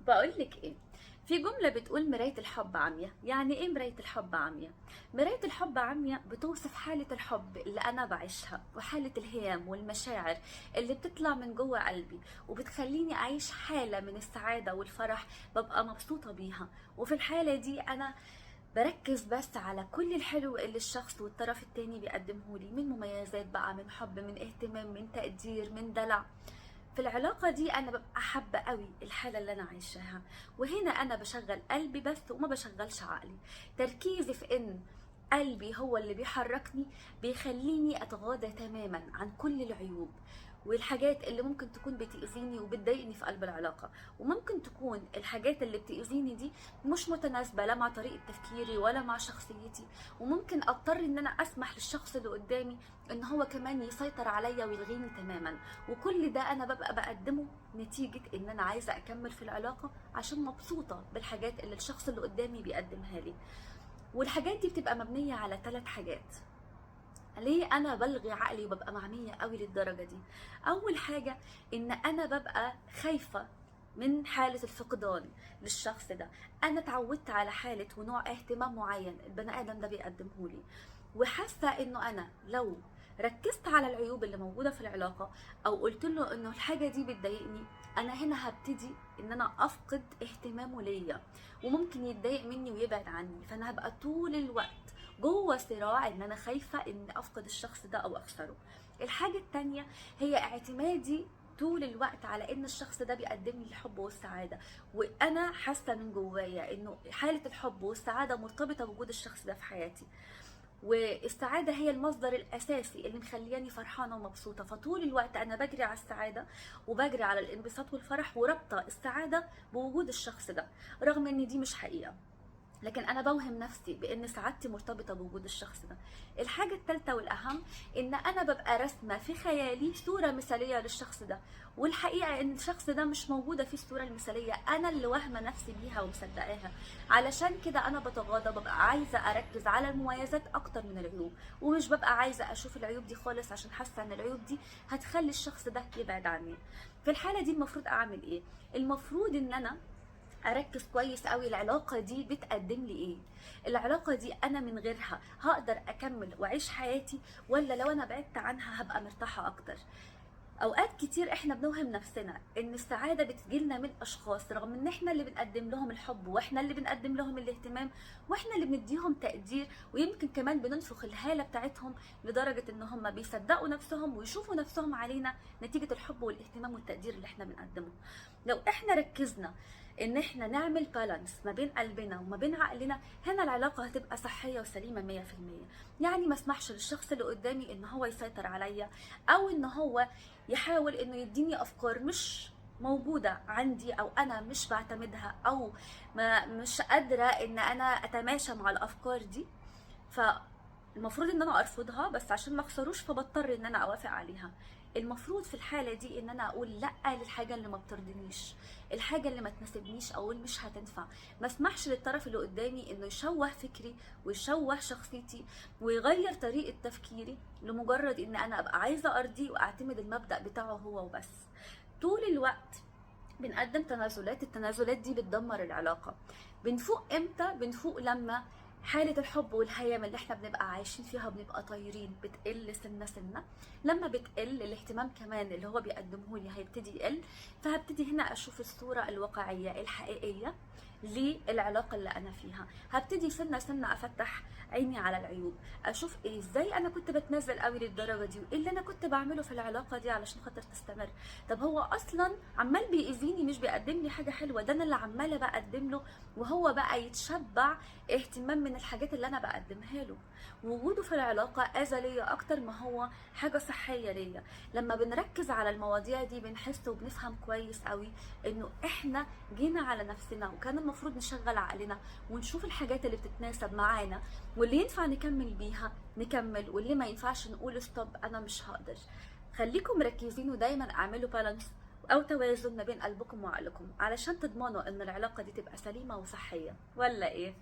بقولك ايه، في جملة بتقول مراية الحب عمياء. يعني ايه مراية الحب عمياء؟ مراية الحب عمياء بتوصف حالة الحب اللي انا بعيشها وحالة الهيام والمشاعر اللي بتطلع من جوه قلبي وبتخليني اعيش حالة من السعادة والفرح، ببقى مبسوطة بيها. وفي الحالة دي انا بركز بس على كل الحلو اللي الشخص والطرف التاني بيقدمه لي، من مميزات بقى، من حب، من اهتمام، من تقدير، من دلع. في العلاقة دي أنا ببقى حابة قوي الحالة اللي أنا عايشاها، وهنا أنا بشغل قلبي بس وما بشغلش عقلي. تركيزي في إن قلبي هو اللي بيحركني بيخليني أتغاضى تماما عن كل العيوب والحاجات اللي ممكن تكون بتأذيني وبتضايقني في قلب العلاقة. وممكن تكون الحاجات اللي بتأذيني دي مش متناسبة لا مع طريقة تفكيري ولا مع شخصيتي، وممكن أضطر إن أنا أسمح للشخص اللي قدامي إن هو كمان يسيطر عليا ويلغيني تماما. وكل ده أنا ببقى بقدمه نتيجة إن أنا عايزة أكمل في العلاقة عشان مبسوطة بالحاجات اللي الشخص اللي قدامي بيقدمها لي. والحاجات دي بتبقى مبنية على 3 حاجات. ليه انا بلغي عقلي وببقى معمية قوي للدرجة دي؟ اول حاجة ان انا ببقى خايفة من حالة الفقدان للشخص ده. انا اتعودت على حالة ونوع اهتمام معين البني ادم ده بيقدمه لي، وحاسة انه انا لو ركزت على العيوب اللي موجودة في العلاقة او قلت له انه الحاجة دي بتضايقني، انا هنا هبتدي ان انا افقد اهتمامه ليا وممكن يتضايق مني ويبعد عني. فانا هبقى طول الوقت جوه صراع ان انا خايفة ان افقد الشخص ده او اخسره. الحاجة التانية هي اعتمادي طول الوقت على ان الشخص ده بيقدم لي الحب والسعادة، وانا حاسة من جوايا انه حالة الحب والسعادة مرتبطة بوجود الشخص ده في حياتي، والسعادة هي المصدر الأساسي اللي مخلياني فرحانة ومبسوطة. فطول الوقت أنا بجري على السعادة وبجري على الانبساط والفرح، ورابطة السعادة بوجود الشخص ده، رغم إن دي مش حقيقة، لكن أنا بوهم نفسي بإن سعادتي مرتبطة بوجود الشخص ده. الحاجة الثالثة والأهم إن أنا ببقى رسمة في خيالي صورة مثالية للشخص ده، والحقيقة إن الشخص ده مش موجودة فيه الصورة المثالية، أنا اللي واهمة نفسي بيها ومصدقاها. علشان كده أنا بتغاضى، ببقى عايزة أركز على المميزات أكتر من العيوب، ومش ببقى عايزة أشوف العيوب دي خالص، عشان حاسة إن العيوب دي هتخلي الشخص ده يبعد عني. في الحالة دي المفروض أعمل إيه؟ المفروض إن أنا اركز كويس قوي العلاقة دي بتقدم لي ايه، العلاقة دي انا من غيرها هقدر اكمل واعيش حياتي، ولا لو انا بعدت عنها هبقى مرتاحة اكتر. اوقات كتير احنا بنوهم نفسنا ان السعادة بتجيلنا من اشخاص، رغم ان احنا اللي بنقدم لهم الحب واحنا اللي بنقدم لهم الاهتمام واحنا اللي بنديهم تقدير، ويمكن كمان بننفخ الهالة بتاعتهم لدرجة ان هم بيصدقوا نفسهم ويشوفوا نفسهم علينا نتيجة الحب والاهتمام والتقدير اللي احنا بنقدمه. لو احنا ركزنا ان احنا نعمل بالانس ما بين قلبنا وما بين عقلنا، هنا العلاقة هتبقى صحية وسليمة 100%. يعني ما اسمحش للشخص اللي قدامي ان هو يسيطر عليا، او ان هو يحاول انه يديني افكار مش موجودة عندي، او انا مش بعتمدها، او ما مش قادرة ان انا اتماشى مع الافكار دي. فالمفروض ان انا ارفضها، بس عشان ما اخسروش فبضطر ان انا اوافق عليها. المفروض في الحالة دي ان انا اقول لا للحاجة اللي ما بترضينيش، الحاجة اللي ما تناسبنيش، اقول مش هتنفع. ما اسمحش للطرف اللي قدامي انه يشوه فكري ويشوه شخصيتي ويغير طريقة تفكيري لمجرد ان انا ابقى عايزة ارضية واعتمد المبدأ بتاعه هو وبس. طول الوقت بنقدم تنازلات، التنازلات دي بتدمر العلاقة. بنفوق امتى؟ بنفوق لما حالة الحب والهيام اللي احنا بنبقى عايشين فيها بنبقى طايرين بتقل سنة سنة. لما بتقل الاهتمام كمان اللي هو بيقدمه لي هيبتدي يقل، فهبتدي هنا اشوف الصورة الواقعية الحقيقية للعلاقة اللي انا فيها. هبتدي سنة سنة افتح عيني على العيوب، اشوف ايه، ازاي انا كنت بتنزل قوي للدرجة دي، وايه اللي انا كنت بعمله في العلاقة دي علشان خاطر تستمر. طب هو اصلا عمال بيأذيني، مش بيقدم لي حاجة حلوة، ده انا اللي عمالة بقدم له، وهو بقى يتشبع اهتمام من الحاجات اللي انا بقدمها له. وجوده في العلاقة اذى ليا اكتر ما هو حاجة صحية ليا. لما بنركز على المواضيع دي بنحس وبنفهم كويس قوي انه احنا جينا على نفسنا، وكان المفروض نشغل عقلنا ونشوف الحاجات اللي بتتناسب معانا واللي ينفع نكمل بيها نكمل، واللي ما ينفعش نقول stop انا مش هقدر. خليكم مركزين ودايما اعملوا balance او توازن ما بين قلبكم وعقلكم علشان تضمنوا ان العلاقة دي تبقى سليمة وصحية، ولا ايه؟